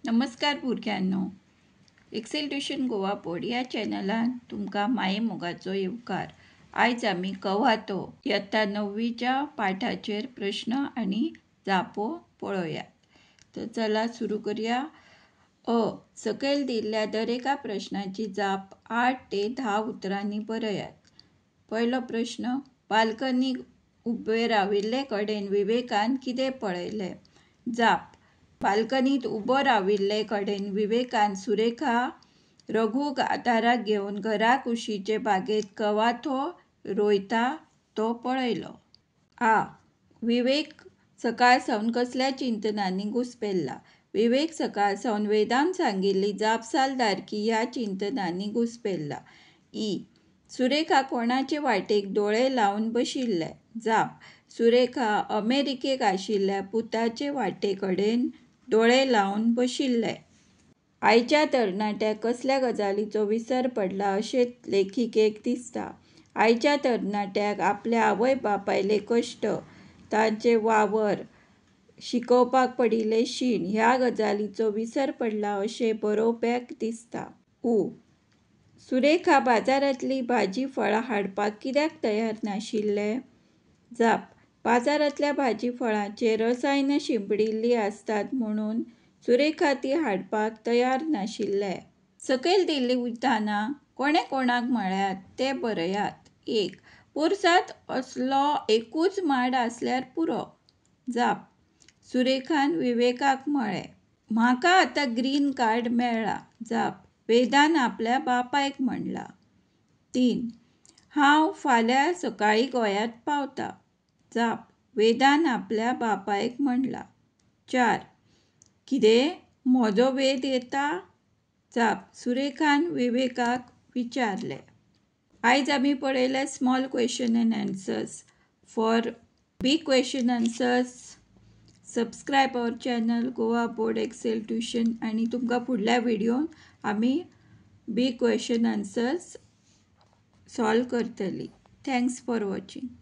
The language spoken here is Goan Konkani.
नमस्कार भुरग्यांनो, एक्सेल ट्युशन गोवा बोर्ड ह्या चॅनलान तुमकां माये मोगाचो येवकार. आयज आमी कवाथो इयत्ता णववीच्या पाठाचेर प्रश्न आनी जापो पळोवया. तर चला सुरू करूया. अ सकयल दिल्ल्या दरेका प्रश्नाची जाप 8 ते 10 उतरांनी बरयात. पयलो प्रश्न, बाल्कनीक उबे राविल्ले कडेन विवेकान कितें पळयलें? जाप, बाल्कनीत उबो राविल्ले कडेन विवेकान सुरेखा रघूक आदाराक घेवन घरा कुशीचे बागेंत कवाथो रोयता तो पळयलो. आ विवेक सकाळ सावन कसल्या चिंतनांनी घुस्पेल्ला? विवेक सकाळ सावन वेदान सांगिल्ली जापसालदारकी ह्या चिंतनांनी घुस्पेल्ला. ई सुरेखा कोणाचे वाटेक दोळे लावन बशिल्लें? जाप, सुरेखा अमेरिकेक आशिल्ल्या पुताचे वाटे कडेन दोळे लावन बशिल्लें. आयच्या तरणाट्याक कसल्या गजालीचो विसर पडला अशें लेखिकेक दिसता? आयच्या तरणाट्याक आपल्या आवय बापायले कश्ट, तांचे वावर, शिकोवपाक पडिल्ले शीण ह्या गजालीचो विसर पडला अशें बरोवप्याक दिसता. उ सुरेखा बाजारांतली भाजी फळां हाडपाक कित्याक तयार नाशिल्लें? जाप, बाजारांतल्या भाजी फळांचेर रसायनां शिंपडिल्लीं आसतात म्हणून सुरेखा ती हाडपाक तयार नाशिल्लें. सकयल दिल्लीं विधानां कोणें कोणाक म्हळ्यांत तें बरयात. 1. पोरसांत असलो एकूच माड आसल्यार पुरो. जाप, सुरेखान विवेकाक म्हळें. म्हाका आतां ग्रीन कार्ड मेळ्ळां. जाप, वेदान आपल्या बापायक म्हणलां. 3. हांव फाल्यां सकाळीं गोंयांत पावता. जाप, वेदान आपल्या बापायक म्हणलां. 4. कितें, म्हजो वेद येता? जाप, सुरेखान विवेकाक विचारलें. आयज आमी पळयलें small question and answers. For big question answers subscribe our channel Goa board excel tuition आनी तुमकां फुडल्या व्हिडियोन आमी बिग क्वेश्चन आन्सर्स सॉल्व करतली. Thanks for watching.